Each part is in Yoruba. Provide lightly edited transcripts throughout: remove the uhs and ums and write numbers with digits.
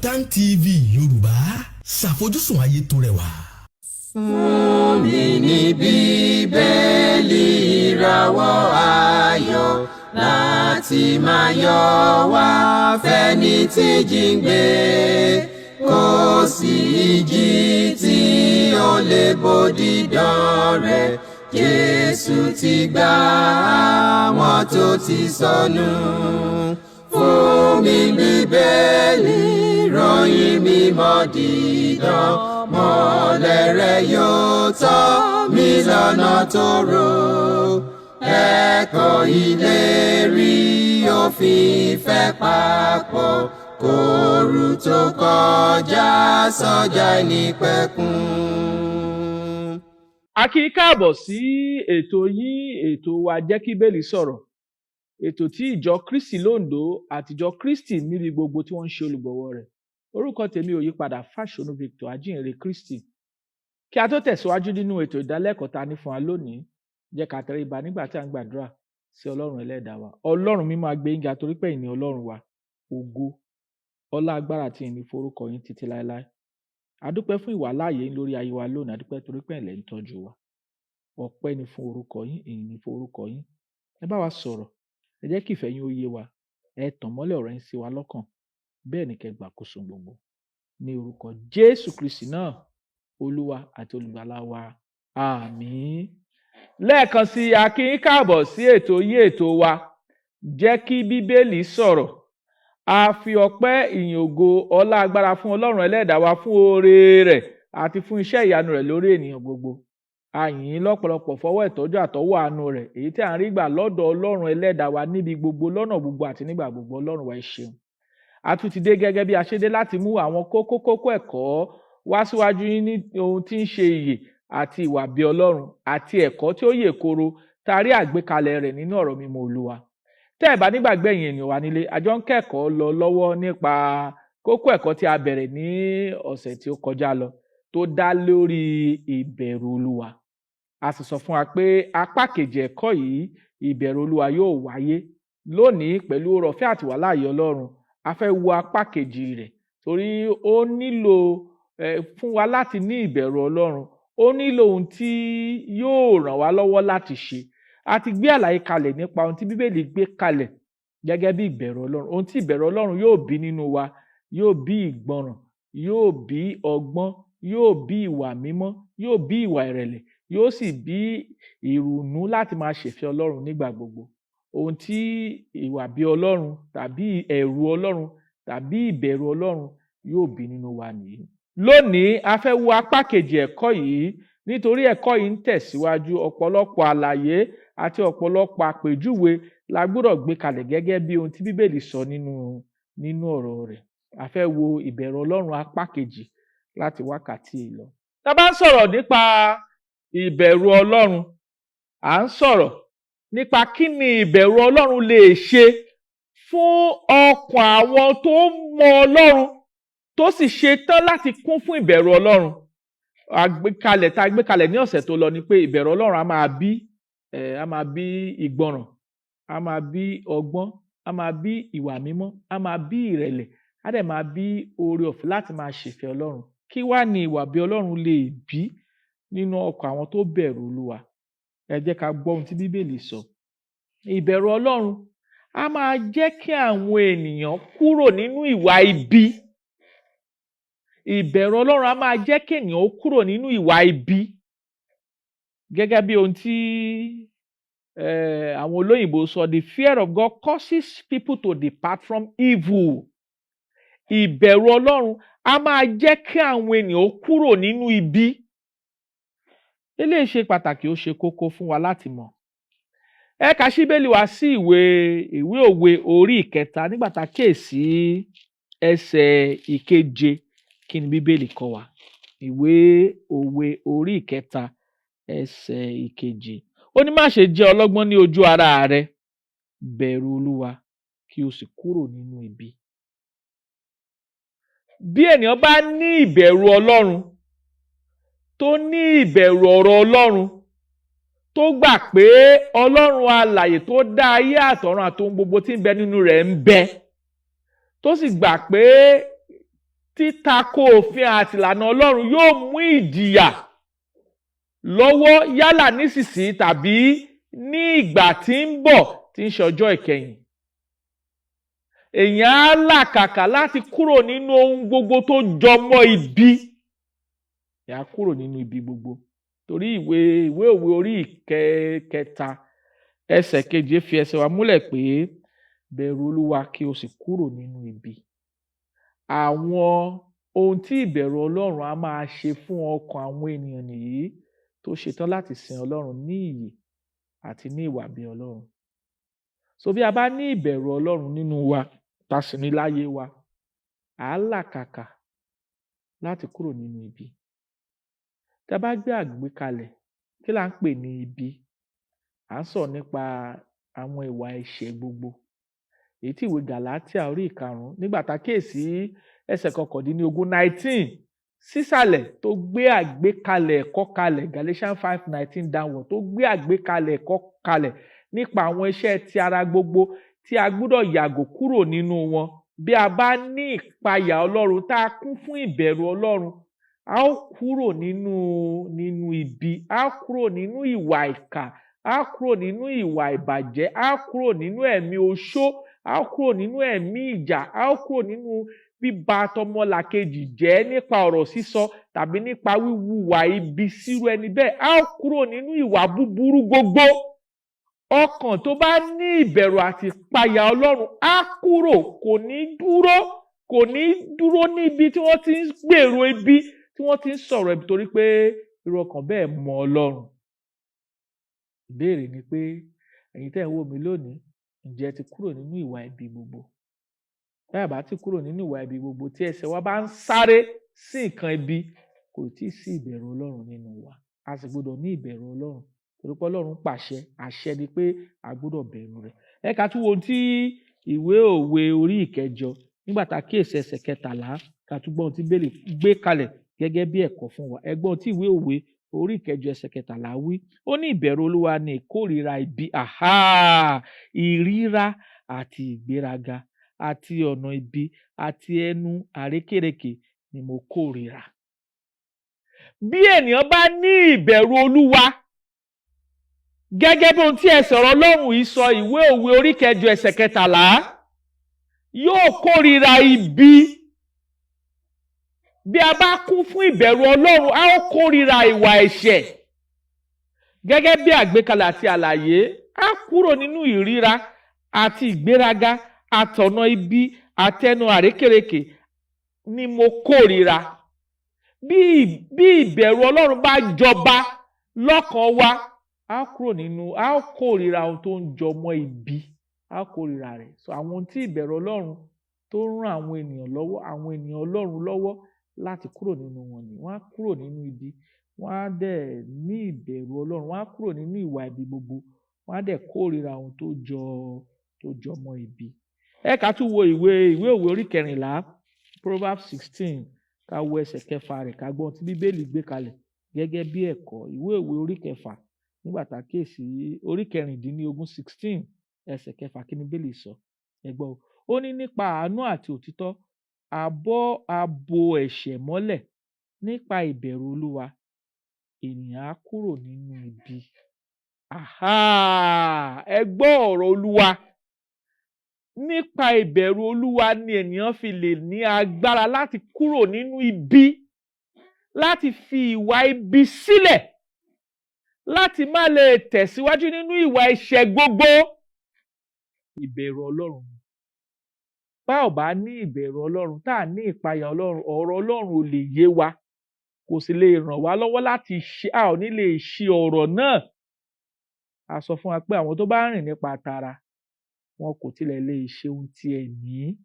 Kaftan TV Yorùbá, ṣàfojúsùn ayé tó rẹwà. Fún mi ní Bíbélì, ìràwọ̀ ayọ̀ láti máa yọ wá fẹ́ni tí jíǹgbé. Kò sí ìjì tí ó lè bòdìdán rẹ̀. Jésù ti gbà àwọn tó ti sọnù. Fún mi Bíbélì, ròyìn mímọ́ dídán, mọ́lẹ̀ rẹ̀ yóò tọ́ mi lọ́nà tó rò. Ẹ̀kọ́ ìlérí òfin ìfẹ́ papọ̀ kóoru tó kọjá sọ́jà ìnípẹ̀kun. A kí i káàbọ̀ sí ètò yín, ètò wa, Jẹ́ kí Bíbélì Sọ̀rọ̀, ètò tí ìjọ Kristi lóńdó àti ìjọ Kristi níbi gbogbo tí wọ́n ń ṣe olùgbọ̀wọ́ rẹ̀. Orúkọ tèmi ò yípadà, Fáṣọnù Victor, ajínrere Kristi. Kí a tó tẹ̀síwájú nínú ètò ìdálẹ́kọ̀ọ́ ta ní fún wa lónìí, jẹ́ ká tẹríba nígbà tí à ń gbàdúrà sí Ọlọ́run Ẹlẹ́dàá wa. Ọlọ́run mímọ́, a gbé yín ga torí pé ẹ̀yin ni Ọlọ́run wa. Ògo, ọlá, agbára àti ìyìn ní forúkọ yín títí láéláé. A dúpẹ́ fún ìwàláàyè yín lórí ayé wa lónìí. A dúpẹ́ torí pé ẹ̀yin lẹ ń tọ́jú wa. Ọpẹ́ ni fún orúkọ yín, ìyìn ni fún orúkọ yín. Ẹ bá wa sọ̀rọ̀, ẹ jẹ́ kí ìfẹ́ yín ó yé wa, ẹ tàn mọ́lẹ̀ ọ̀rọ̀ yín sí wa lọ́kàn. Bẹ́ẹ̀ ni kẹ́ gbàkóso gbogbo, ní orúkọ Jésù Kristi náà, Olúwa àti Olùgbàlà wa. Àmín. Lẹ́ẹ̀kan sí i, a kí yín káàbọ̀ sí ètò yín, ètò wa, Jẹ́ kí Bíbélì Sọ̀rọ̀. A fi ọpẹ́, ìyìn, ògo, ọlá, agbára fún Ọlọ́run Ẹlẹ́dàá wa fún oore rẹ̀ àti fún iṣẹ́ ìyanu rẹ̀ lórí ènìyàn gbogbo. A yìn ín lọ́pọ̀lọpọ̀ fọwọ́ ìtọ́jú àtọwọ́ àánú rẹ̀, èyí tí à ń rí gbà lọ́dọ̀ Ọlọ́run Ẹlẹ́dàá wa níbi gbogbo, lọ́nà gbogbo àti nígbà gbogbo. Ọlọ́run wa, ẹ ṣeun. A tún ti dé gẹ́gẹ́ bí a ṣe dé láti mú àwọn kókó kókó ẹ̀kọ́ wá síwájú yín ní ohun tí ń ṣe ìyè àti ìwà bí Ọlọ́run àti ẹ̀kọ́ tí ó yè koro tá a rí àgbékalẹ̀ rẹ̀ nínú ọ̀rọ̀ mímọ́ Olúwa. Tẹ́ ẹ̀ bá nígbàgbé, ẹ̀yin ènìyàn wa nílé, a jọ ń kẹ́kọ̀ọ́ lọ lọ́wọ́ nípa kókó ẹ̀kọ́ tí a bẹ̀rẹ̀ ní ọ̀sẹ̀ tí ó kọjá lọ, tó dá lórí ìbẹ̀rù Olúwa. A sì sọ fún wa pé apá kejì ẹ̀kọ́ yìí, ìbẹ̀rù Olúwa, yóò wáyé lónìí. Pẹ̀lú oore ọ̀fẹ́ àti ìwàláàyè Ọlọ́run, a fẹ́ wo apá kejì rẹ̀, torí ó nílò fún wa láti ní ìbẹ̀rù Ọlọ́run. Ó nílò ohun tí yóò ràn wá lọ́wọ́ láti ṣe. A ti gbé àlàyé kalẹ̀ nípa ohun tí Bíbélì gbé kalẹ̀ gẹ́gẹ́ bí ìbẹ̀rù Ọlọ́run, ohun tí ìbẹ̀rù Ọlọ́run yóò bí nínú wa. Yóò bí ìgbọràn, yóò bí ọgbọ́n, yóò bí ìwà mímọ́, yóò bí ìwà ìrẹ̀lẹ̀, yóò sì bí ìrònú láti máa ṣèfẹ́ Ọlọ́run nígbà gbogbo. Ohun tí ìwà bí Ọlọ́run tàbí ẹ̀rù Ọlọ́run tàbí ìbẹ̀rù Ọlọ́run yóò bí nínú wa nìyí. Lónìí, a fẹ́ wo apá kejì ẹ̀kọ́ yìí, nítorí ẹ̀kọ́ yìí ń tẹ̀síwájú. Ọ̀pọ̀lọpọ̀ àlàyé àti ọ̀pọ̀lọpọ̀ àpèjúwe la gbọ́dọ̀ gbé kalẹ̀ gẹ́gẹ́ bí ohun tí Bíbélì sọ nínú ọ̀rọ̀ rẹ̀. A fẹ́ wo ìbẹ̀rù Ọlọ́run apá kejì láti wákàtí yìí lọ. Tá a bá ń sọ̀rọ̀ nípa ìbẹ̀rù Ọlọ́run, à ń sọ̀rọ̀ nípa kí ni ìbẹ̀rù Ọlọ́run lè ṣe fún ọkàn àwọn tó mọ Ọlọ́run, tó sì ṣe tán láti kún fún ìbẹ̀rù Ọlọ́run. Àgbékalẹ̀ tá a gbé kalẹ̀ ní ọ̀sẹ̀ tó lọ ni pé ìbẹ̀rù Ọlọ́run á máa bí ìgbọràn, á máa bí ọgbọ́n, á máa bí ìwà mímọ́, á máa bí ìrẹ̀lẹ̀, á dẹ̀ máa bí oore ọ̀fẹ́ láti máa ṣèfẹ́ Ọlọ́run. Kí wá ni ìwà bí Ọlọ́run lè bí nínú ọkàn àwọn tó bẹ̀rù Olúwa? Ẹ jẹ́ ká gbọ́ ohun tí Bíbélì sọ. Ìbẹ̀rù Ọlọ́run á máa jẹ́ kí àwọn ènìyàn kúrò nínú ìwà ibi. Ìbẹ̀rù Ọlọ́run á máa jẹ́ kí ènìyàn ó kúrò nínú ìwà ibi, gẹ́gẹ́ bí ohun tí àwọn olóyìnbó sọ: "The fear of God causes people to depart from evil." Ìbẹ̀rù Ọlọ́run á máa jẹ́ kí àwọn ènìyàn ó kúrò nínú ibi. Eléyìí ṣe pàtàkì, ó ṣe kókó fún wa láti mọ̀. Ẹ kà Bíbélì wá sí ìwé Òwe orí 3, nígbà tá a kíyèsí ẹsẹ̀ 7. Kí ni Bíbélì kọ́ wa? Ìwé Òwe orí 3, ẹsẹ̀ 7. Ó ní, "Má ṣe jẹ́ ọlọ́gbọ́n ní ojú ara rẹ. Bẹ̀rù Olúwa, kí o sì kúrò nínú ibi." Bí ènìyàn bá ní ìbẹ̀rù Ọlọ́run, tó ní ìbẹ̀rù ọ̀rọ̀ Ọlọ́run, tó gbà pé Ọlọ́run alàyè tó dá ayé àtọ̀run àti ohun gbogbo tí ń bẹ nínú rẹ̀ ń bẹ, tó sì gbà pé Títako òfin àti ìlànà Ọlọ́run yóò mú ìjìyà lọ́wọ́, yálà nísinsìnyí tàbí ní ìgbà tí ń bọ̀ tí ń ṣe ọjọ́ ìkẹyìn. Èèyàn á làkàkà láti kúrò nínú ohun gbogbo tó jọ mọ́ ibi. Èèyàn á kúrò nínú ibi gbogbo, torí ìwé Òwe orí ìkẹta, ẹsẹ̀ 7 fi ẹsẹ̀ wa múlẹ̀ pé, "Bẹ̀rù Olúwa, kí o sì kúrò nínú ibi." Àwọn ohun tí ìbẹ̀rù Ọlọ́run á máa ṣe fún ọkàn àwọn ènìyàn nìyí tó ṣetán láti sin Ọlọ́run ní ìyè àti ní ìwà bí Ọlọ́run. So bí a bá ní ìbẹ̀rù Ọlọ́run nínú wa, tá sì ní láyé wa, à á làkàkà láti kúrò nínú ibi. Tá a bá gbé àgbékalẹ̀, kí là ń pè ní ibi? À ń sọ̀rọ̀ nípa àwọn ìwà ẹ̀ṣẹ̀ gbogbo, èyí tí ìwé Gàlátíà orí 5, nígbà tá a kíyèsí ẹsẹ̀ 19, 19 sísàlẹ̀, tó gbé àgbékalẹ̀ ẹ̀kọ́ kalẹ̀, Galatians 5:19 downward, tó gbé àgbékalẹ̀ ẹ̀kọ́ kalẹ̀ nípa àwọn iṣẹ́ ti ara gbogbo tí a gbúdọ̀ yàgò kúrò nínú wọn. Bí a bá ní ìpayà Ọlọ́run, tá a kún fún ìbẹ̀rù Ọlọ́run, a ó kúrò nínú ibi, a ó kúrò nínú ìwà ìkà, a ó kúrò nínú ìwà ìbàjẹ́, a ó kúrò nínú ẹ̀mí oṣó, a ó kúrò nínú ẹ̀mí ìjà, a ó kúrò nínú bíba tọmọlàkejì jẹ́ nípa ọ̀rọ̀ sísọ tàbí nípa wíwùwà ibi sírú ẹni bẹ́ẹ̀. A ó kúrò nínú ìwà búburú gbogbo. Ọkàn tó bá ní ìbẹ̀rù àti ìpayà Ọlọ́run á kúrò, kò ní dúró níbi tí wọ́n ti ń gbèrò ibi, tí wọ́n ti ń sọ̀rọ̀ ibi, torí pé irú ọkàn bẹ́ẹ̀ mọ Ọlọ́run. Ìbéèrè ni pé, ẹ̀yin tẹ́ ń wò mí lónìí, ǹjẹ́ ẹ ti kúrò nínú ìwà ibi gbogbo? Bí a bá ti kúrò nínú ìwà ibi gbogbo, tí ẹsẹ̀ wa bá ń sáré sí nǹkan ibi, kò tí ì sí ìbẹ̀rù Ọlọ́run nínú wa. A sì gbọ́dọ̀ ní ìbẹ̀rù Ọlọ́run, torí pé Ọlọ́run pàṣẹ. Àṣẹ ni pé a gbọ́dọ̀ bẹ̀rù rẹ̀. Ẹ ká tún wo ohun tí ìwé Òwe orí 8, nígbà tá a kíyèsí ẹsẹ̀ 13, ká tún gbọ́ ohun tí Bíbélì gbé kalẹ̀ gẹ́gẹ́ bí ẹ̀kọ́ fún wa. Ẹ gbọ́ ohun tí ìwé Òwe orí 8, ẹsẹ̀ 13 wí. Ó ní, "Ìbẹ̀rù Olúwa ní ìkórìíra ibi, àhá, ìríra àti ìgbéraga àti ọ̀nà ibi àti ẹnu àrékérekè ni mo kórìíra." Bí ènìyàn bá ní ìbẹ̀rù Olúwa, gẹ́gẹ́ bí ohun tí ẹsẹ̀ ọ̀rọ̀ Ọlọ́run yìí sọ, ìwé Òwe orí 8, ẹsẹ̀ 13, yóò kórìíra ibi. Bí a bá kún fún ìbẹ̀rù Ọlọ́run, a ó kórìíra ìwà ẹ̀ṣẹ̀. Gẹ́gẹ́ bí àgbékalẹ̀ àti àlàyé, a kúrò nínú ìríra àti ìgbéraga àtọ̀nà ibi àtẹnu àrékérekè ni mo kórìíra. Bí ìbẹ̀rù Ọlọ́run bá jọba lọ́kàn wa, a ó kórìíra ohun tó ń jọmọ́ ibi, a ó kórìíra rẹ̀. So àwọn ohun tí ìbẹ̀rù Ọlọ́run tó ń ràn àwọn ènìyàn lọ́wọ́, àwọn ènìyàn Ọlọ́run lọ́wọ́ láti kúrò nínú wọn ni, wọ́n á kúrò nínú ibi, wọ́n á dẹ̀ ní ìbẹ̀rù Ọlọ́run, wọ́n á kúrò nínú ìwà ibi gbogbo, wọ́n á dẹ̀ kórìíra ohun tó jọmọ́ ibi. Ẹ ká tún wo ìwé Òwe orí 14, Proverbs 16, ká wo ẹsẹ̀ 6 rẹ̀, ká gbọ́ ohun tí Bíbélì gbé kalẹ̀ gẹ́gẹ́ bí ẹ̀kọ́. Ìwé Òwe orí 6, nígbà tá a kíyèsí orí 16, 16, ẹsẹ̀ 6, kí ni Bíbélì sọ? Ẹ gbọ́ o. Ó ní, "Nípa àánú àti òtítọ́ a bo ẹ̀ṣẹ̀ mọ́lẹ̀, nípa ìbẹ̀rù Olúwa ènìyàn á kúrò nínú ibi." Àhá! Ẹ gbọ́ ọ̀rọ̀ Olúwa. Nípa ìbẹ̀rù Olúwa ni ènìyàn fi lè ní agbára láti kúrò nínú ibi, láti fi ìwà ibi sílẹ̀, láti má lè tẹ̀síwájú nínú ìwà ẹ̀ṣẹ̀ gbogbo. Ìbẹ̀rù Ọlọ́run. Bá ò bá ní ìbẹ̀rù Ọlọ́run, tá à ní ìpayà Ọlọ́run, ọ̀rọ̀ Ọlọ́run ò lè yé wa, kò sì lè ràn wá lọ́wọ́ láti ṣe, a ò ní lè ṣe ọ̀rọ̀ náà. A sọ fún wa pé àwọn tó bá rìn nípa tara, wọn kò tilẹ̀ lè ṣe ohun tí ẹ̀mí.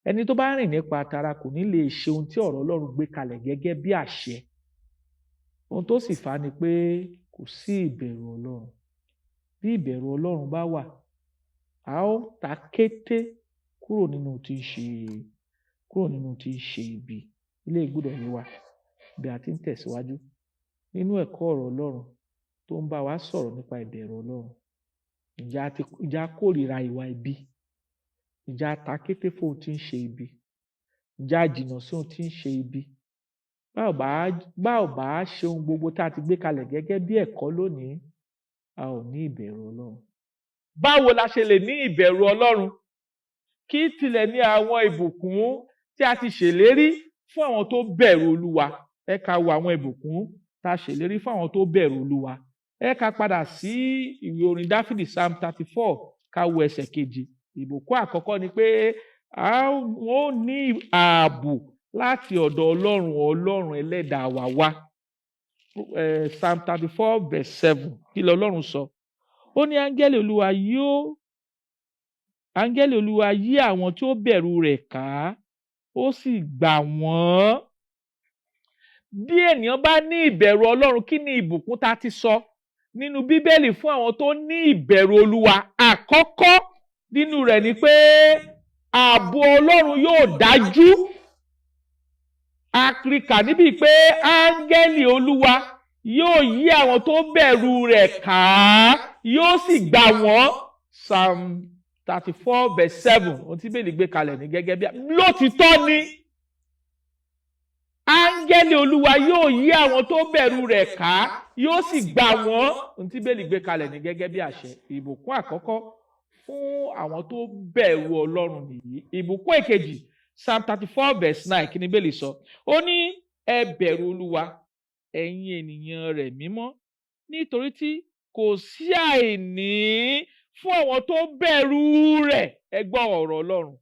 Ẹni tó bá rìn nípa tara kò ní lè ṣe ohun tí ọ̀rọ̀ Ọlọ́run gbé kalẹ̀ gẹ́gẹ́ bí àṣẹ. Ohun tó sì fà á ni pé kò sí ìbẹ̀rù Ọlọ́run. Bí ìbẹ̀rù Ọlọ́run bá wà, a ó ta kété kúrò nínú tí ń ṣe ibi. Ilé gbọ́dọ̀ yé wa bí a ti ń tẹ̀síwájú nínú ẹ̀kọ́ ọ̀rọ̀ Ọlọ́run tó ń bá wa sọ̀rọ̀ nípa ìbẹ̀rù Ọlọ́run. Ǹjẹ́ a kórìíra ìwà ibi? Ǹjẹ́ a ta kété fún ohun tí ń ṣe ibi? Ǹjẹ́ a jìnnà sí ohun tí ń ṣe ibi? Bá ò bá ṣe ohun gbogbo tá a ti gbé kalẹ̀ gẹ́gẹ́ bí ẹ̀kọ́ lónìí, a ò ní ìbẹ̀rù Ọlọ́run. Báwo la ṣe lè ní ìbẹ̀rù Ọlọ́run? Kí tilẹ̀ ní àwọn ìbùkún tí a ti ṣèlérí fún àwọn tó bẹ̀rù Olúwa? Ẹ ká wo àwọn ìbùkún tá a ṣèlérí fún àwọn tó bẹ̀rù Olúwa. Ẹ ká padà sí ìwé orin Dáfídì, Psalm 34, ká wo ẹsẹ̀ keje. Ìbùkún àkọ́kọ́ ni pé a ó ní ààbò láti ọ̀dọ̀ Ọlọ́run, Ọlọ́run ẹlẹ́dàá wa wá. Psalm 34 verse 7, kí lọ Ọlọ́run sọ? Ó ní áńgẹ́lì Olúwa yí àwọn tí ó bẹ̀rù rẹ̀ ká, ó sì gbà wọ́n. Bí ènìyàn bá ní ìbẹ̀rù Ọlọ́run, kí ni ìbùkún tá a ti sọ nínú Bíbélì fún àwọn tó ní ìbẹ̀rù Olúwa? Àkọ́kọ́ nínú rẹ̀ ni pé ààbò Ọlọ́run yóò dájú. A rí kà níbi pé áńgẹ́lì Olúwa yóò yí àwọn tó bẹ̀rù rẹ̀ ká, yóò sì gbà wọ́n. Psalm 34 verse 7, ohun tí Bíbélì gbé kalẹ̀ ní gẹ́gẹ́ bí lótìtọ́ ni áńgẹ́lì Olúwa yóò yí àwọn tó bẹ̀rù rẹ̀ ká, yóò sì gbà wọ́n. Ohun tí Bíbélì gbé kalẹ̀ ní gẹ́gẹ́ bí àṣẹ. Ìbùkún àkọ́kọ́ fún àwọn tó bẹ̀rù Ọlọ́run nìyí. Ìbùkún èkejì, Psalm 34 verse 9, kí ni Bíbélì sọ? Ó ní, "Ẹ bẹ̀rù Olúwa, ẹ̀yin ènìyàn rẹ̀ mímọ́, nítorí tí kò sí àìní fún àwọn tó bẹ̀rù rẹ̀." Ẹ gbọ́ ọ̀rọ̀ Ọlọ́run,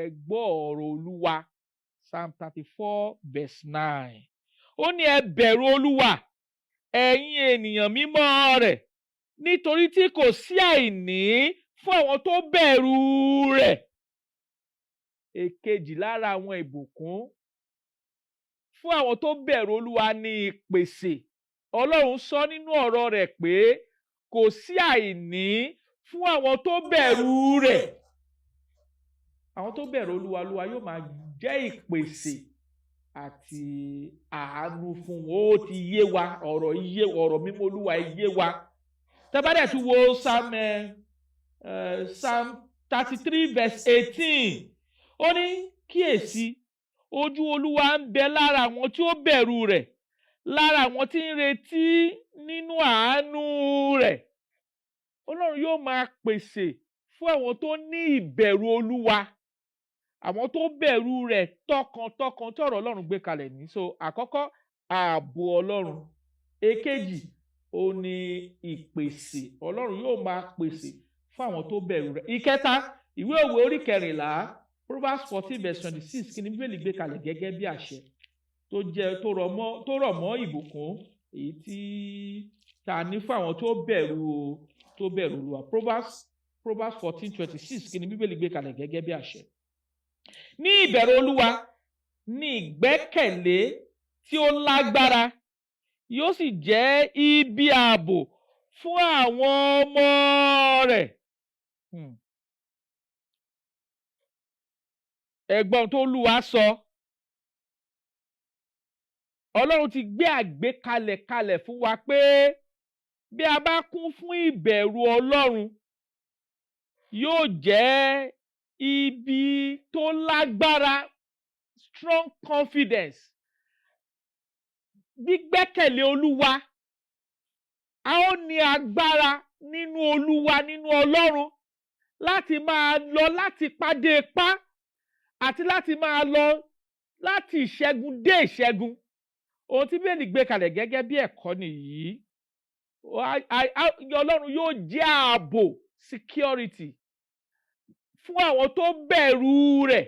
ẹ gbọ́ ọ̀rọ̀ Olúwa. Psalm 34 verse 9, ó ní, "Ẹ bẹ̀rù Olúwa, ẹ̀yin ènìyàn mímọ́ rẹ̀, nítorí tí kò sí àìní fún àwọn tó bẹ̀rù rẹ̀." Èkejì lára àwọn ìbùkún fún àwọn tó bẹ̀rù Olúwa ní ìpèsè. Ọlọ́run sọ nínú ọ̀rọ̀ rẹ̀ pé kò sí àìní fún àwọn tó bẹ̀rù rẹ̀. Àwọn tó bẹ̀rù Olúwa, Olúwa yóò máa jẹ́ ìpèsè àti àánú fún wọn. Ó ti yé wa, ọ̀rọ̀ yé, ọ̀rọ̀ mímọ́ Olúwa yé wa. Tẹ́ bá dẹ̀ tún wo Psalm 33 verse 18, ó ní, "Kíyèsí, ojú Olúwa ń bẹ lára àwọn tí ó bẹ̀rù rẹ̀, lára àwọn tí ń retí nínú àánú rẹ̀." Ọlọ́run yóò máa pèsè fún àwọn tó ní ìbẹ̀rù Olúwa, àwọn tó bẹ̀rù rẹ̀ tọkàntọkàn tí ọ̀rọ̀ Ọlọ́run gbé kalẹ̀ ní. So àkọ́kọ́, ààbò Ọlọ́run. Èkejì, ó ní ìpèsè. Ọlọ́run yóò máa pèsè fún àwọn tó bẹ̀rù rẹ̀. Ìkẹta, ìwé Òwe orí 14, Proverbs 14 verse 26, kí ni Bíbélì gbé kalẹ̀ gẹ́gẹ́ bí àṣẹ tó jẹ́ tó rọ̀ mọ́ ìbùkún èyí tí ta ní fún àwọn tó bẹ̀rù Olúwa? Proverbs 14:26, kí ni Bíbélì gbé kalẹ̀ gẹ́gẹ́ bí àṣẹ? "Ní ìbẹ̀rù Olúwa ní ìgbẹ́kẹ̀lé tí ó lágbára, yóò sì jẹ́ ibi ààbò fún àwọn ọmọ rẹ̀." Ẹ̀gbọ́n tó Olúwa sọ. Ọlọ́run ti gbé àgbékalẹ̀ kalẹ̀ fún wa pé bí a bá kún fún ìbẹ̀rù Ọlọ́run, yóò jẹ́ ibi tó lágbára, strong confidence, gbígbẹ́kẹ̀lé Olúwa. A ó ní agbára nínú Olúwa, nínú Ọlọ́run, láti máa lọ láti ipá dé ipá àti láti máa lọ láti ìṣẹ́gun dé ìṣẹ́gun. Ohun tí Bíbélì gbé kalẹ̀ gẹ́gẹ́ bí ẹ̀kọ́ nìyí. Ọlọ́run yóò jẹ́ ààbò, security, fún àwọn tó bẹ̀rù rẹ̀.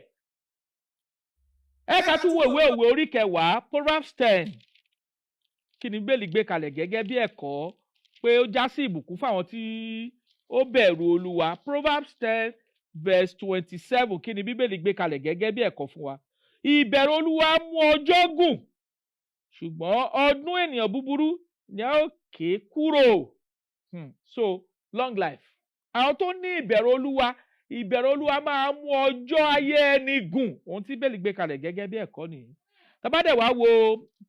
Ẹ ká tún wo ìwé Òwe orí 10, Proverbs 10. Kí ni Bíbélì gbé kalẹ̀ gẹ́gẹ́ bí ẹ̀kọ́ pé ó já sí ìbùkún fún àwọn tí ó bẹ̀rù Olúwa? Proverbs 10 verse 27, kí ni Bíbélì gbé kalẹ̀ gẹ́gẹ́ bí ẹ̀kọ́ fún wa? "Ìbẹ̀rù Olúwa mú ọjọ́ gùn, ṣùgbọ́n ọdún ènìyàn búburú ni a ó ké kúrò." So long life. Àwọn tó ní ìbẹ̀rù Olúwa, ìbẹ̀rù Olúwa máa mú ọjọ́ ayé ẹni gùn. Ohun tí Bíbélì gbé kalẹ̀ gẹ́gẹ́ bí ẹ̀kọ́ nìyí. Tá bá dẹ̀ wá wo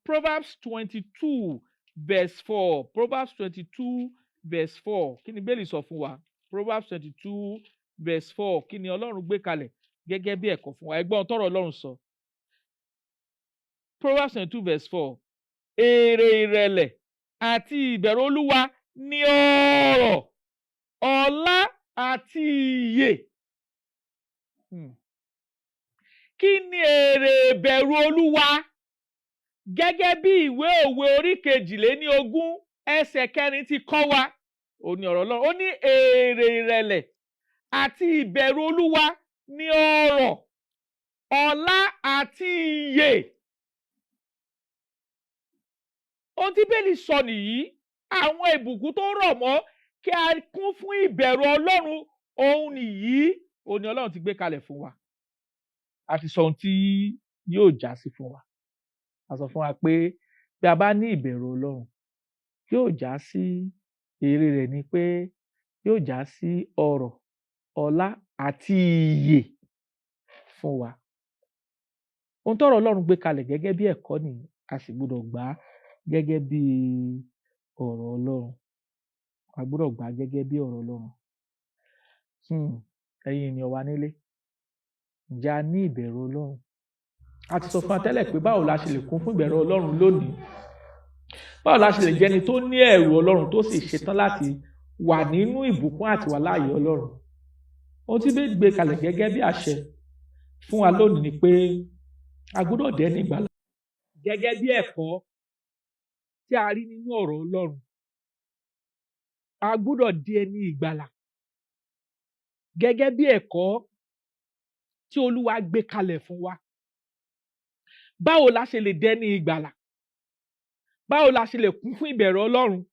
Proverbs 22 verse 4, Proverbs 22 verse 4, kí ni Bíbélì sọ fún wa? Proverbs 22 verse 4, kí ni Ọlọ́run gbé kalẹ̀? Gẹ́gẹ́ bí ẹ̀kọ́ fún wa, ẹgbọ́n tọ́rọ̀ Ọlọ́run sọ. Proverbs 22 verse 4: èrè ìrẹ̀lẹ̀ àti ìbẹ̀rù Olúwa ní ọrọ̀, ọlá àti ìyè. Kí ni èrè ìbẹ̀rù Olúwa? Gẹ́gẹ́ bí ìwé Òwe orí 22 ẹsẹ̀ 4 ti kọ́ wa, ó ní ọ̀rọ̀ Ọlọ́run, ó ní èrè ìrẹ̀lẹ̀ àti ìbẹ̀rù Olúwa ní ọrọ̀, ọlá àti ìyè. Ohun tí Bíbélì sọ nìyí. Àwọn ìbùkún tó rọ̀ mọ́ kí a kún fún ìbẹ̀rù Ọlọ́run, òun nìyí, òun ni Ọlọ́run ti gbé kalẹ̀ fún wa. A ti sọ ohun tí yóò já sí fún wa. A sọ fún wa pé bí a bá ní ìbẹ̀rù Ọlọ́run, yóò já sí, èrè rẹ̀ ni pé yóò já sí ọrọ̀, ọlá àti ìyè fún wa. Ohun tọ́rọ̀ Ọlọ́run gbé kalẹ̀ gẹ́gẹ́ bí ẹ̀kọ́ nìyí, a sì gbọ́dọ̀ gbà á gẹ́gẹ́ bí ọ̀rọ̀ Ọlọ́run. A gbọ́dọ̀ gbà á gẹ́gẹ́ bí ọ̀rọ̀ Ọlọ́run. Ẹ̀yin ènìyàn wa nílé, ǹjẹ́ a ní ìbẹ̀rù Ọlọ́run? A ti sọ fún wa tẹ́lẹ̀ pé báwo la ṣe lè kún fún ìbẹ̀rù Ọlọ́run lónìí? Báwo la ṣe lè jẹ́ni tó ní ẹ̀rù Ọlọ́run, tó sì ṣetán láti wà nínú ìbùkún àti wà láàyè Ọlọ́run? Ohun tí Bíbélì gbé kalẹ̀ gẹ́gẹ́ bí àṣẹ fún wa lónìí ni pé a gbọ́dọ̀ dẹ́ni ìgbàlà gẹ́gẹ́ bí ẹ̀kọ́ tí a rí nínú ọ̀rọ̀ Ọlọ́run. A gbọ́dọ̀ di ẹni ìgbàlà gẹ́gẹ́ bí ẹ̀kọ́ tí Olúwa gbé kalẹ̀ fún wa. Báwo la ṣe lè dẹni ìgbàlà? Báwo la ṣe lè kún fún ìbẹ̀rù Ọlọ́run?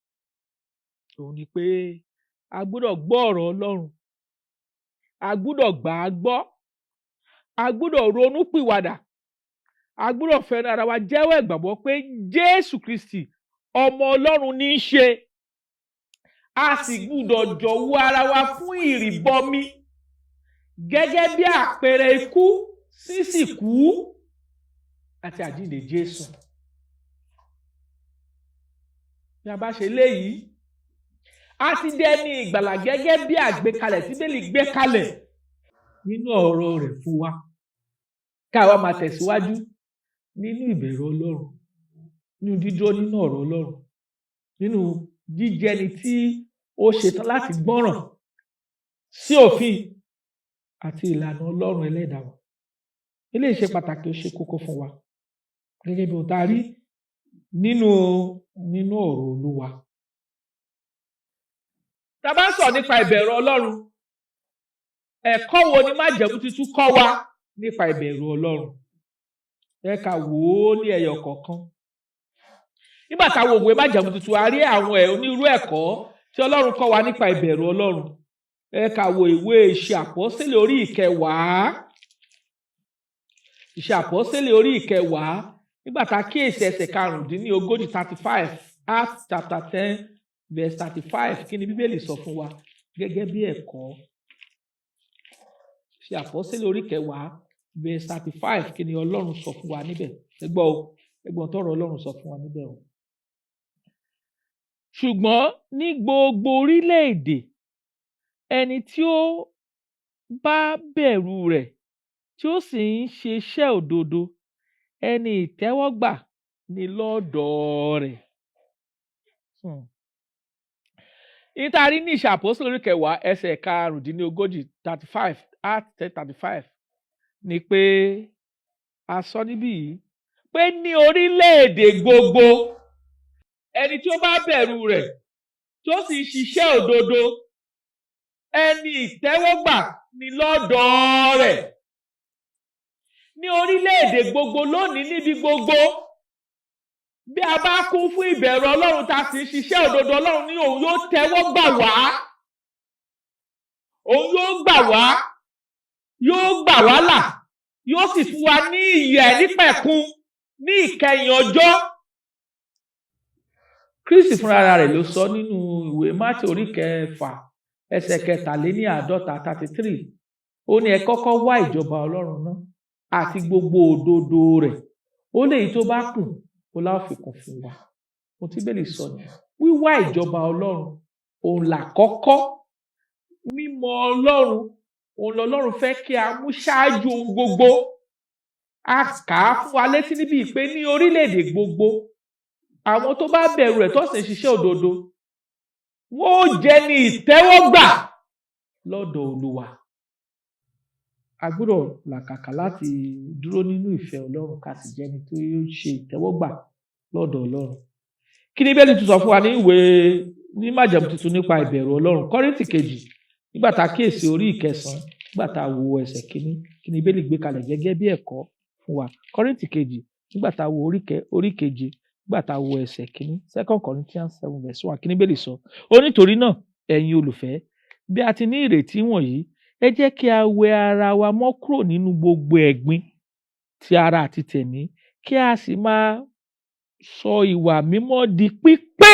Òun ni pé a gbọ́dọ̀ gbọ́ ọ̀rọ̀ Ọlọ́run, a gbọ́dọ̀ gbà á gbọ́, a gbọ́dọ̀ ronú pìwàdà, a gbọ́dọ̀ fẹ́ràn ara wa, jẹ́wọ́ ìgbàgbọ́ pé Jésù Kristi ọmọ Ọlọ́run ní í ṣe, a sì gbọ́dọ̀ jọ̀wọ́ ara wa fún ìrìbọmi gẹ́gẹ́ bí àpẹẹrẹ ikú sísìkú àti àjíǹde Jésù. Bí a bá ṣe léyìí, a ti dẹni ìgbàlà gẹ́gẹ́ bí àgbékalẹ̀ tí Bíbélì gbé kalẹ̀ nínú ọ̀rọ̀ rẹ̀ fún wa. Ká wá máa tẹ̀síwájú nínú ìbẹ̀rù Ọlọ́run, nínú dídúró nínú ọ̀rọ̀ Ọlọ́run, nínú jíjẹni tí ó ṣetán láti gbọ́ràn sí òfin àti ìlànà Ọlọ́run ẹlẹ́dàá wa. Eléyìí ṣe pàtàkì, ó ṣe kókó fún wa gẹ́gẹ́ bí ohun tá a rí nínú ọ̀rọ̀ Olúwa. Tá a bá sọ nípa ìbẹ̀rù Ọlọ́run, ẹ̀kọ́ wo ni májẹ̀mú tuntun kọ́ wa nípa ìbẹ̀rù Ọlọ́run? Ẹ ká wò ó ní ẹyọ kọ̀ọ̀kan. Nígbà tá a wo ìwé májẹ̀mú tuntun, a rí àwọn onírúurú ẹ̀kọ́ tí Ọlọ́run kọ́ wa nípa ìbẹ̀rù Ọlọ́run. Ẹ ká wo ìwé Ìṣe Àpọ́sítélì orí 10. Ìṣe Àpọ́sítélì orí 10, nígbà tá a kíyèsí ẹsẹ̀ 35, 35, Acts chapter 10 verse 35, kí ni Bíbélì sọ fún wa gẹ́gẹ́ bí ẹ̀kọ́? Ìṣe Àpọ́sítélì orí 10 verse 35, kí ni Ọlọ́run sọ fún wa níbẹ̀? Ẹ gbọ́ o, ẹ gbọ́ tọ́rọ̀ Ọlọ́run sọ fún wa níbẹ̀ o. Ṣùgbọ́n ní gbogbo orílẹ̀-èdè, ẹni tí ó bá bẹ̀rù rẹ̀, tí ó sì ń ṣe iṣẹ́ òdodo, ẹni ìtẹ́wọ́gbà ni lọ́dọ̀ rẹ̀. Ìta rí ní Ìṣe Àpọ́sítélì orí 10 ẹsẹ̀ 35, 35, Acts 10:35, ni pé a sọ níbí yìí pé ní orílẹ̀-èdè gbogbo, ẹni tí ó bá bẹ̀rù rẹ̀, tí ó sì ń ṣiṣẹ́ òdodo, ẹni ìtẹ́wọ́gbà ni lọ́dọ̀ rẹ̀. Ní orílẹ̀-èdè gbogbo lónìí, níbi gbogbo, bí a bá kún fún ìbẹ̀rù Ọlọ́run, tá a sì ń ṣiṣẹ́ òdodo, Ọlọ́run ní òun yóò tẹ́wọ́ gbà wá, òun yóò gbà wá, yóò gbà wá là, yóò sì fún wa ní ìyè àìnípẹ̀kun ní ìkẹyìn ọjọ́. Kristi fúnra rẹ̀ ló sọ nínú ìwé Mátíù orí 6 ẹsẹ̀ 53, 33, ó ní ẹ kọ́kọ́ wá ìjọba Ọlọ́run náà àti gbogbo òdodo rẹ̀, ó léyìí tó bá kù, ó lá fi kún fún wa. Ohun tí Bíbélì sọ ni wíwá ìjọba Ọlọ́run, òun là kọ́kọ́, mímọ̀ Ọlọ́run. Òun lọ́lọ́run fẹ́ kí a mú ṣáájú ohun gbogbo. A kà á fún wa létí níbi pé ní orílẹ̀-èdè gbogbo, àwọn tó bá bẹ̀rù rẹ̀ tó sì ń ṣiṣẹ́ òdodo, wọ́n ó jẹ́ ní ìtẹ́wọ́gbà lọ́dọ̀ Olúwa. A gbọ́dọ̀ làkàkà láti dúró nínú ìfẹ́ Ọlọ́run, ká sì jẹ́ ẹni tó yóò ṣe ìtẹ́wọ́gbà lọ́dọ̀ Ọlọ́run. Kí ni Bíbélì tún sọ fún wa ní ìwé ní Májẹ̀mú Tuntun nípa ìbẹ̀rù Ọlọ́run? Kọ́ríńtì kejì, nígbà tá a kíyèsí orí ìkẹsàn-án, nígbà tá a wo ẹsẹ̀ kínní, kí ni Bíbélì gbé kalẹ̀ gẹ́gẹ́ bí ẹ̀kọ́ fún wa? Kọ́ríńtì kejì, nígbà tá a wo orí keje, nígbà tá a wo ẹsẹ̀ kínní, Second Corinthians 7 verse 1, kí ni Bíbélì sọ? Ó nítorí náà, ẹ̀yin olùfẹ́, bí a ti ní ìrètí wọ̀nyí, ẹ jẹ́ kí a wẹ ara wa mọ́ kúrò nínú gbogbo ẹ̀gbin ti ara àti tẹ̀mí, kí a sì máa sọ ìwà mímọ́ di pípé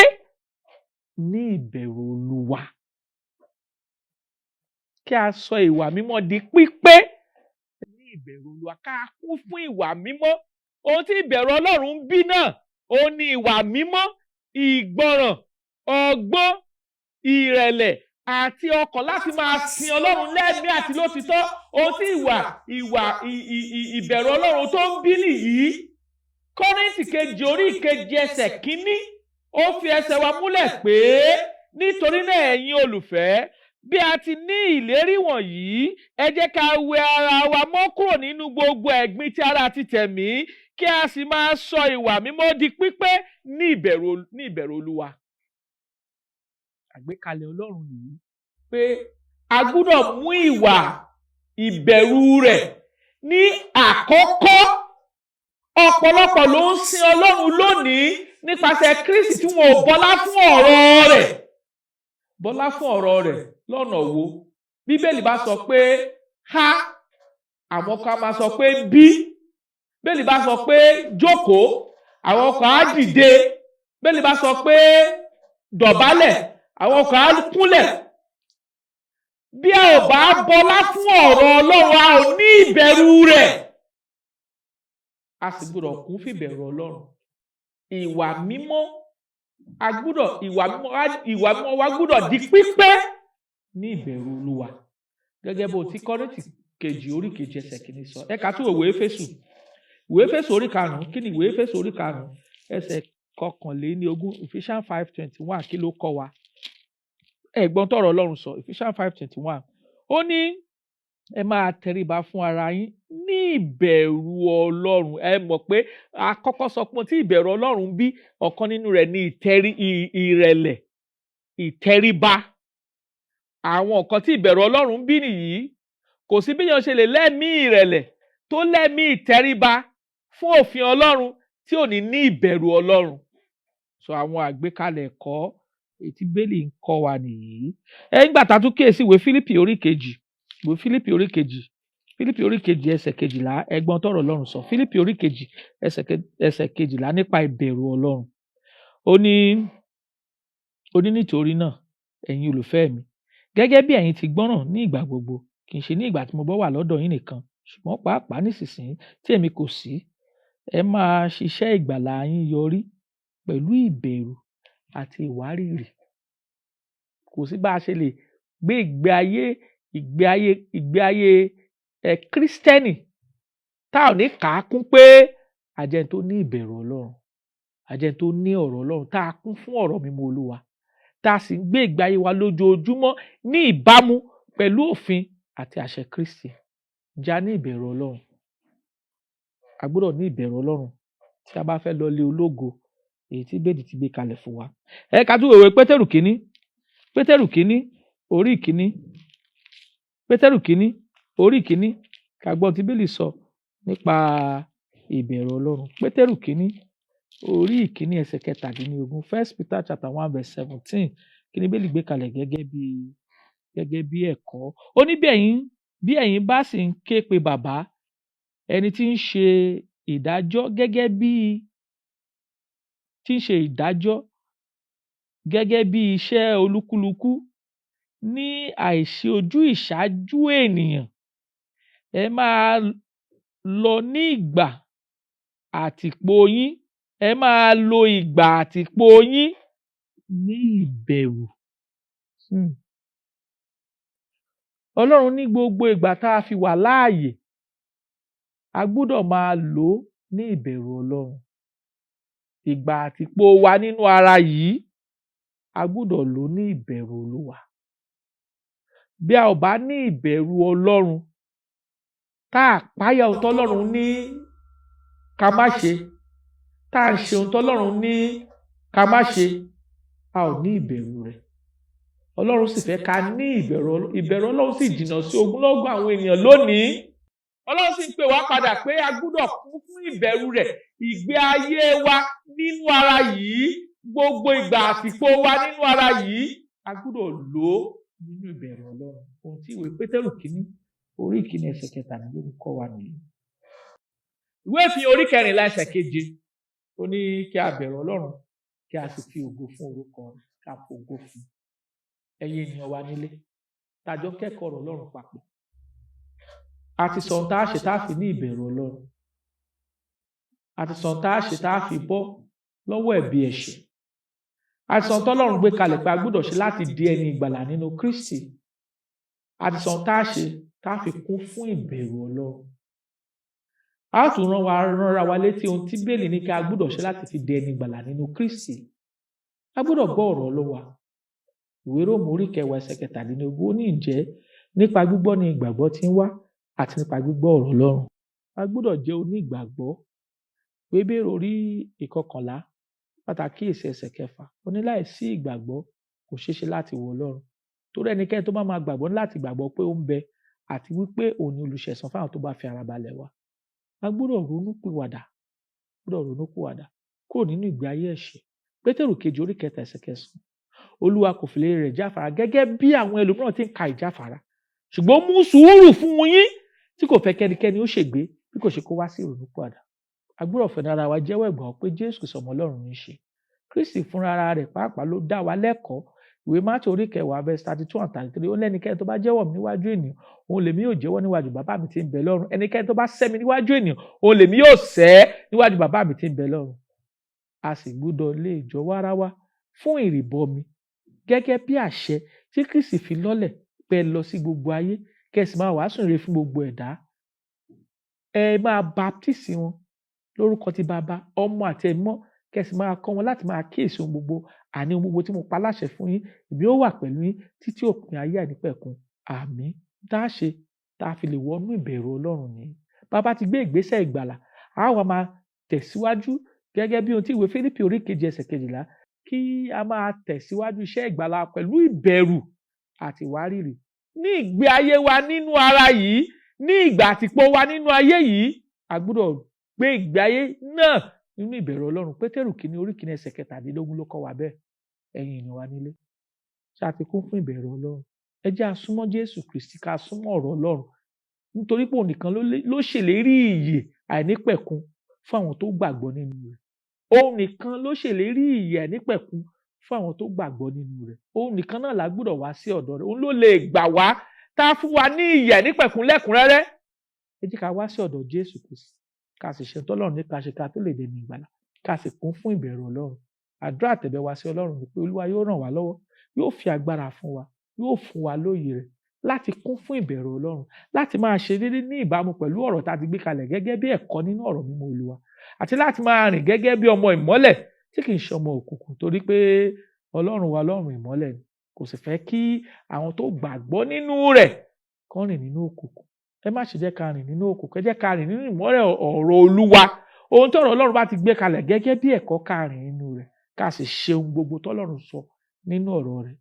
ní ìbẹ̀rù Olúwa. Kí a sọ ìwà mímọ́ di pípé ní ìbẹ̀rù Olúwa, ká kún fún ìwà mímọ́. Ohun tí ìbẹ̀rù Ọlọ́run ń bí náà, òun ni ìwà mímọ́, ìgbọràn, ọgbọ́n, ìrẹ̀lẹ̀ àti ọkàn láti máa sin Ọlọ́run lẹ́mìí àti lótìtọ́. Ohun tí ìwà ìwà ìbẹ̀rù Ọlọ́run tó ń bí nìyí. Kọ́ríńtì kejì orí ìkeje ẹsẹ̀ kínní, ó fi ẹsẹ̀ wa múlẹ̀ pé nítorí náà, ẹ̀yin olùfẹ́, bí a ti ní ìlérí wọ̀nyí, ẹ jẹ́ ká wẹ ara wa mọ́ kúrò nínú gbogbo ẹ̀gbin ti ara àti tẹ̀mí, kí a sì máa sọ ìwà mímọ́ di pípé ní ìbẹ̀rù Olúwa. Àgbékalẹ̀ Ọlọ́run nìyí pé a gbúdọ̀ mú ìwà ìbẹ̀rù rẹ̀ ní àkọ́kọ́. Ọ̀pọ̀lọpọ̀ ló ń sin Ọlọ́run lónìí nípasẹ̀ Kristi tí wọn ò bọlá fún ọ̀rọ̀ rẹ̀. Bọlá fún ọ̀rọ̀ rẹ̀ lọ́nà wo? Bíbélì bá sọ pé ha, àwọn kan máa sọ pé bí. Bíbélì bá sọ pé jókòó, àwọn kan á dìde. Bíbélì bá sọ pé dọ̀bálẹ̀, àwọn kan á kúnlẹ̀. Bí a ò bá bọlá fún ọ̀rọ̀ Ọlọ́run, a ò ní ìbẹ̀rù rẹ̀. A sì gbọ́dọ̀ kún fún ìbẹ̀rù Ọlọ́run. Ìwà mímọ́, a gbọ́dọ̀ ìwà mímọ́ wa gbọ́dọ̀ di pípé ní ìbẹ̀rù Olúwa, gẹ́gẹ́ bó ti Kọ́ríńtì kejì orí kejì ẹsẹ̀ kìíní sọ. Ẹ ká tún ìwé Éfésù, ìwé Éfésù orí karùn-ún. Kí ni ìwé Éfésù orí karùn-ún ẹsẹ̀ 21, Ephesians 5:21, kí ló kọ́ wa? Ẹ̀gbọ́n tọ̀rọ̀ Ọlọ́run sọ, Ephesians 5:21, ó ní ẹ máa tẹríba fún ara yín ní ìbẹ̀rù Ọlọ́run. Ẹ mọ̀ pé a kọ́kọ́ sọ pé tí ìbẹ̀rù Ọlọ́run bí, ọ̀kan nínú rẹ̀ ní ìrẹ̀lẹ̀, ìtẹríba. Àwọn nǹkan tí ìbẹ̀rù Ọlọ́run bí nìyí. Kò sí bí èèyàn ṣe lè lẹ́mìí ìrẹ̀lẹ̀ tó lẹ́mìí ìtẹríba fún òfin Ọlọ́run tí ò ní ní ìbẹ̀rù Ọlọ́run. So àwọn àgbékalẹ̀ ẹ̀kọ́ èyí tí Bíbélì ń kọ́ wa nìyí. Ẹ nígbà tá a tún kíyèsí ìwé Fílípì orí kejì, ìwé Fílípì orí kejì, Fílípì orí kejì ẹsẹ̀ 12, ẹgbọ́n tọ̀rọ̀ Ọlọ́run sọ. Fílípì orí kejì ẹsẹ̀ 12 nípa ìbẹ̀rù Ọlọ́run. Ó ní nítorí náà, ẹ̀yin olùfẹ́ mi, gẹ́gẹ́ bí ẹ̀yin ti gbọ́ràn ní ìgbà gbogbo, kì í ṣe ní ìgbà tí mo bá wà lọ́dọ̀ yín nìkan, ṣùgbọ́n pàápàá nísinsìnyí tí èmi kò sí, ẹ máa ṣiṣẹ́ ìgbàlà yín yọrí pẹ̀lú ìbẹ̀rù àti ìwárìrì. Kò sí bá a ṣe lè gbé ìgbé ayé Kírísítẹ́nì tá ò ní kà á kún pé a jẹ́ ẹni tó ní ìbẹ̀rù Ọlọ́run, a jẹ́ ẹni tó ní ọ̀rọ̀ Ọlọ́run, tá a kún fún ọ̀rọ̀ mímọ́ Olúwa, tá a sì ń gbé ìgbé ayé wa lójoojúmọ́ ní ìbámu pẹ̀lú òfin àti àṣẹ Kristi. Ǹjẹ́ a ní ìbẹ̀rù Ọlọ́run? A gbọ́dọ̀ ní ìbẹ̀rù Ọlọ́run tí a bá fẹ́ lọ ilé ológo èyí tí Bíbélì ti gbé kalẹ̀ fún wa. Ẹ ká tún wèwe Pétérù kínní, Pétérù kínní orí ìkíní, Pétérù kínní orí ìkíní, ká gbọ́ tí Bíbélì sọ nípa ìbẹ̀rù Ọlọ́run. Pétérù kínní orí ìkíní ẹsẹ̀ 17, First Peter chapter 1 verse 17, kí ni Bíbélì gbé kalẹ̀ gẹ́gẹ́ bí ẹ̀kọ́? Ó ní bí ẹ̀yin bá sì ń ké pe Bàbá, ẹni tí ń ṣe ìdájọ́ gẹ́gẹ́ bí tí ń ṣe ìdájọ́ gẹ́gẹ́ bí iṣẹ́ olúkúlùkù ní àìṣe ojú ìṣáájú ènìyàn, ẹ máa lọ ní ìgbà àtìpó yín, ẹ máa lo ìgbà àtìpó yín ní ìbẹ̀rù. Ọlọ́run ní gbogbo ìgbà tá a fi wà láàyè, a gbúdọ̀ máa lò ó ní ìbẹ̀rù Ọlọ́run. Ìgbà àtìpó wa nínú ara yìí, a gbúdọ̀ lò ó ní ìbẹ̀rù Olúwa. Bí a ò bá ní ìbẹ̀rù Ọlọ́run, tá a páyà ohun tọ́lọ́run ní ká má ṣe, tá a ń ṣe ohun tọ́lọ́run ní ká má ṣe, a ò ní ìbẹ̀rù rẹ̀. Ọlọ́run sì fẹ́ ká ní ìbẹ̀rù. Ìbẹ̀rù Ọlọ́run sì jìnnà sí ogunlọ́gọ̀ àwọn ènìyàn lónìí. Ọlọ́run sì ń pè wá padà pé a gbúdọ̀ kún fún ìbẹ̀rù rẹ̀. Ìgbé ayé wa nínú ara yìí, gbogbo ìgbà àtìpó wa nínú ara yìí, a gbúdọ̀ lò ó nínú ìbẹ̀rù Ọlọ́run. Ohun tí ìwé Pétérù kìíní orí ìkíní ẹsẹ̀ 23 kọ́ wa nìyí. Ìwé Ìfihàn orí 14 ẹsẹ̀ 7, ó ní kí a bẹ̀rù Ọlọ́run, kí a sì fi ògo fún orúkọ rẹ̀, ká fògo fún. Ẹ̀yin ènìyàn wa nílé, tàjọ kẹ́kọ̀ọ́ ọ̀rọ̀ Ọlọ́run papọ̀, a ti sọ ohun tá a ṣe tá a fi ní ìbẹ̀rù Ọlọ́run. A ti sọ ohun tá a ṣe tá a fi bọ́ lọ́wọ́ ẹ̀bi ẹ̀ṣẹ̀. A ti sọ ohun tọ́lọ́run gbé kalẹ̀ pé a gbọ́dọ̀ ṣe láti di ẹni ìgbàlà nínú Kristi. A ti sọ ohun tá a ṣe tá a fi kún fún ìbẹ̀rù Ọlọ́run. A tún ránra wa létí ohun tí Bíbélì ní kí a gbọ́dọ̀ ṣe láti fi di ẹni ìgbàlà nínú Kristi. A gbọ́dọ̀ gbọ́ ọ̀rọ̀ Olúwa. Ìwé Róòmù orí 10 ẹsẹ̀ 17, ó ní, ǹjẹ́ nípa gbígbọ́ ni ìgbàgbọ́ ti ń wá, àti nípa gbígbọ́ ọ̀rọ̀ Ọlọ́run. A gbọ́dọ̀ jẹ́ onígbàgbọ́. Ìwé Hébérù orí 11 pàtàkì ẹsẹ̀ 6, ó ní láìsí ìgbàgbọ́ kò ṣeé ṣe láti wọ Ọlọ́run. Torí ẹnikẹ́ni tó bá máa gbàgbọ́ ní láti gbàgbọ́ pé ó ń bẹ, àti wípé òun ni olùṣẹ̀san fáwọn tó bá fi ara balẹ̀ wá. A gbọ́dọ̀ ronú pìwàdà, gbọ́dọ̀ ronú pìwàdà kúrò nínú ìgbé ayé ẹ̀ṣẹ̀. Pétérù kejì orí 3 ẹsẹ̀ 9, Olúwa kò fi ìlérí rẹ̀ jáfara gẹ́gẹ́ bí àwọn ẹlòmíràn ti ń ka ìjáfara, ṣùgbọ́n ó mú sùúrù fún yín tí kò fẹ́ kẹ́nikẹ́ni ó ṣègbé bí kò ṣe kó wá sí ìrònúpìwàdà. A gbọ́dọ̀ fẹnu ara wa jẹ́wọ́ ìgbàgbọ́ pé Jésù Kristi ọmọ Ọlọ́run ní í ṣe. Kristi fúnra rẹ̀ pàápàá ló dá wa lẹ́kọ̀ọ́. Ìwé Mátíù orí 10 verse 32 and 33, ó lẹ́nikẹ́ni tó bá jẹ́wọ́ mi níwájú ènìyàn, òun lèmi yóò jẹ́wọ́ níwájú bàbá mi tí ń bẹ lọ́run. Ẹnikẹ́ni tó bá sẹ́ mi níwájú ènìyàn, òun lèmi yóò sẹ́ níwájú bàbá mi tí ń bẹ lọ́run. A sì gbọ́dọ̀ lè jọ̀wọ́ ara wa fún ìrìbọmi gẹ́gẹ́ bí àṣẹ tí Kristi fi lọ́lẹ̀ pé ẹ lọ sí gbogbo ayé, kẹ́ ẹ sì máa wàásù ìhìnrere fún gbogbo ẹ̀dá. Ẹ máa baptisi wọn lórúkọ ti Baba, Ọmọ àti Ẹ̀mí Mímọ́, kẹ́ ẹ sì máa kọ́ wọn láti máa kíyèsí ohun gbogbo, àní ohun gbogbo tí mo pa láṣẹ fún yín. Èmi ó wà pẹ̀lú yín títí òpin ayé àìnípẹ̀kun. Àmín. Tá a ṣe tá a fi lè wọnú ìbẹ̀rù Ọlọ́run nìyí. Bàbá ti gbé ìgbésẹ̀ ìgbàlà, a wá máa tẹ̀síwájú gẹ́gẹ́ bí ohun tí ìwé Fílípì orí 2 ẹsẹ̀ 12, kí a máa tẹ̀síwájú iṣẹ́ ìgbàlà pẹ̀lú ìbẹ̀rù àti ìwárìrì. Ní ìgbé ayé wa nínú ara yìí, ní ìgbà àtìpó wa nínú ayé yìí, a gbọ́dọ̀ gbé ìgbé ayé náà nínú ìbẹ̀rù Ọlọ́run. Pétérù kìíní orí 1 ẹsẹ̀ 17 ló kọ́ wa bẹ́ẹ̀. Ẹ̀yin ènìyàn wa nílé, ṣé a ti kún fún ìbẹ̀rù Ọlọ́run? Ẹ jẹ́ a súnmọ́ Jésù Kristi, ká súnmọ́ ọ̀rọ̀ Ọlọ́run, nítorí pé òun nìkan ló ṣèlérí ìyè àìnípẹ̀kun fún àwọn tó gbàgbọ́ nínú rẹ̀. Òun nìkan ló ṣèlérí ìyè àìnípẹ̀kun fún àwọn tó gbàgbọ́ nínú rẹ̀. Òun nìkan náà la gbọ́dọ̀ wá sí ọ̀dọ̀ rẹ̀. Òun ló lè gbà wá tá a fún wa ní ìyè àìnípẹ̀kun lẹ́kùnrẹ́rẹ́. Ẹ jẹ́ ká wá sí ọ̀dọ̀ Jésù Kristi, ká sì ṣe tọ́lọ́run ní ká ṣe ká tó lè dẹni ìgbàlà, ká sì kún fún ìbẹ̀rù Ọlọ́run. Àdúrà àtẹ̀bẹ̀ wa sí Ọlọ́run ni pé Olúwa yóò ràn wá lọ́wọ́, yóò fi agbára fún wa, yóò fún wa lóye rẹ̀ láti kún fún ìbẹ̀rù Ọlọ́run, láti máa ṣe déédéé ní ìbámu pẹ̀lú ọ̀rọ̀ tá a ti gbé kalẹ̀ gẹ́gẹ́ bí ẹ̀kọ́ nínú ọ̀rọ̀ mímọ́ Olúwa, àti láti máa rìn gẹ́gẹ́ bí ọmọ ìmọ́lẹ̀ tí kì í ṣe ọmọ òkùnkùn, torí pé Ọlọ́run wa Ọlọ́run ìmọ́lẹ̀ ni. Kò sì fẹ́ kí àwọn tó gbàgbọ́ nínú rẹ̀ kán rìn nínú òkùnkùn. Ẹ má ṣe jẹ́ ká rìn nínú òkùnkùn, ẹ jẹ́ ká rìn nínú ìmọ́lẹ̀ ọ̀rọ̀ Olúwa. Ohun tí ọ̀rọ̀ Ọlọ́run bá ti gbé kalẹ̀ gẹ́gẹ́ bí ẹ̀kọ́, ká rìn nínú rẹ̀, ká sì ṣe ohun gbogbo tọ́lọ́run sọ nínú ọ̀rọ̀ rẹ̀.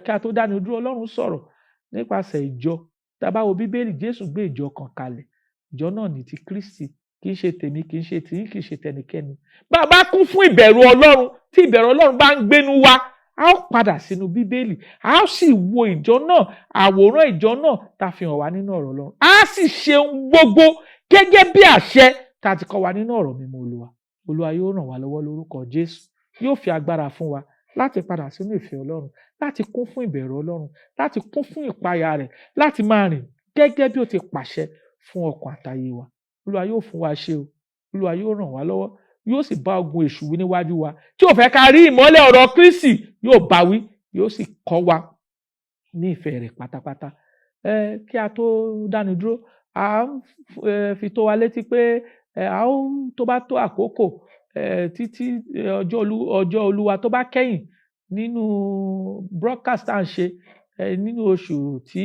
Ká tó dáni dúró, Ọlọ́run sọ̀rọ̀ nípasẹ̀ ìjọ. Tá a bá wo Bíbélì, Jésù gbé ìjọ kan kalẹ̀. Ìjọ náà ní ti Kristi, kì í ṣe tèmi, kì í ṣe tiyín, kì í ṣe tẹnikẹ́ni. Bá a bá kún fún ìbẹ̀rù Ọlọ́run, tí ìbẹ̀rù Ọlọ́run bá ń gbénú wa, a ó padà sínú Bíbélì, a ó sì wo ìjọ náà, àwòrán ìjọ náà tá a fi hàn wá nínú ọ̀rọ̀ Ọlọ́run. A sì ṣe ohun gbogbo gẹ́gẹ́ bí àṣẹ tá a ti kọ́ wa nínú ọ̀rọ̀ mímọ́ Olúwa. Olúwa yóò ràn wá lọ́wọ́ lórúkọ Jésù. Yóò fi agbára fún wa láti padà sínú ìfẹ́ Ọlọ́run, láti kún fún ìbẹ̀rù Ọlọ́run, láti kún fún ìpayà rẹ̀, láti máa rìn gẹ́gẹ́ bí ó ti pàṣẹ fún ọkàn àtayé wa. Olúwa yóò fún wa ṣe o. Olúwa yóò ràn wá lọ́wọ́. Yóò sì bá ogun èṣù wí níwájú wa tí ò fẹ́ ká rí ìmọ́lẹ̀ ọ̀rọ̀ Kristi, yóò bá wí, yóò sì kọ́ wa ní ìfẹ́ rẹ̀ pátápátá. Kí a tó dánu dúró, à ń fi tó wa létí pé a ó tó bá tó àkókò títí ọjọ́ Olúwa tó bá kẹ́yìn nínú broadcast tá à ń ṣe nínú oṣù tí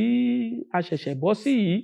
a ṣẹ̀ṣẹ̀ bọ́ sí yìí,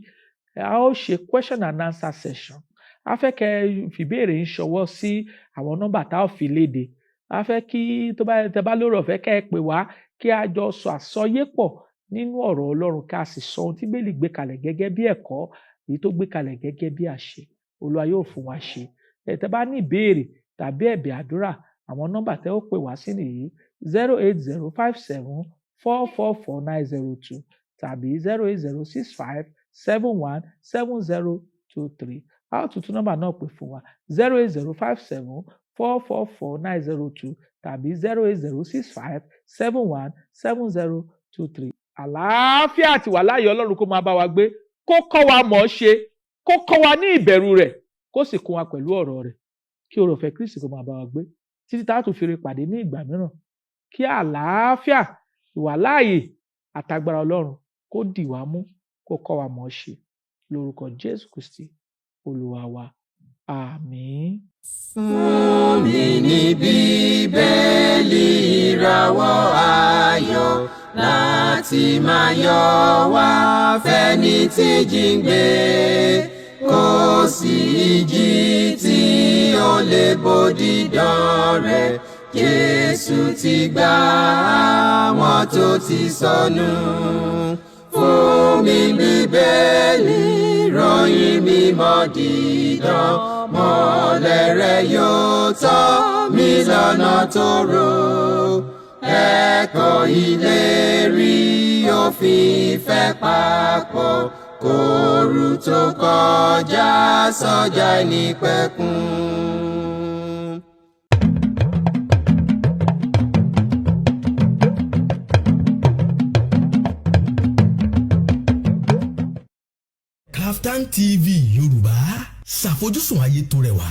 a ó ṣe question and answer session. A fẹ́ kẹ́ ẹ fìbéèrè ń ṣọwọ́ sí àwọn nọ́mbà tá a fi léde. A fẹ́ kí tó bá tẹ́ bá lóore ọ̀fẹ́, kẹ́ ẹ pè wá, kí a jọ sọ àsọyépọ̀ nínú ọ̀rọ̀ Ọlọ́run, ká sì sọ ohun tí Bíbélì gbé kalẹ̀ gẹ́gẹ́ bí ẹ̀kọ́, èyí tó gbé kalẹ̀ gẹ́gẹ́ bí àṣẹ. Olúwa yóò fún wa ṣe. Ẹ tẹ́ bá ní ìbéèrè tàbí ẹ̀bẹ̀ àdúrà, àwọn nọ́mbà tẹ́ ó pè wá sí nìyí: 08057444902 tàbí 08065717023. A ó tún tún nọ́mbà náà pè fún wa: 08057444902 tàbí 08065717023. Àlàáfíà àti ìwàláàyè Ọlọ́run kó máa bá wa gbé, kó kọ́ wa mọ̀ ọ́ ṣe, kó kọ́ wa ní ìbẹ̀rù rẹ̀, kó sì kún wa pẹ̀lú ọ̀rọ̀ rẹ̀. Kí oore ọ̀fẹ́ Kristi kó máa bá wa gbé títí tá a tún fi rí pàdé ní ìgbà mìíràn. Kí àlàáfíà, ìwàláàyè àtagbára Ọlọ́run kó dì wá mú, kó kọ́ wa mọ̀ ọ́ ṣe, lórúkọ Jésù Kristi Olúwa wa. Àmín. Fún mi ní Bíbélì, ìràwọ̀ ayọ̀ láti máa yọ wá fẹ́ni tí jíǹgbé. Kò sí ìjì tí ó lè bòdì dán rẹ̀. Jésù ti gbà àwọn tó ti sọnù. Fún mi Bíbélì, ròyìn mímọ́ dídán, mọ́lẹ̀ rẹ̀ yóò tọ́ mi lọ́nà tó rò. Ẹ̀kọ́ ìlérí òfin ìfẹ́ papọ̀ kóoru tó kọjá sọ́jà ìnípẹ̀kun. Kaftan TV Yorùbá, ṣàfojúsùn ayé tó rẹwà.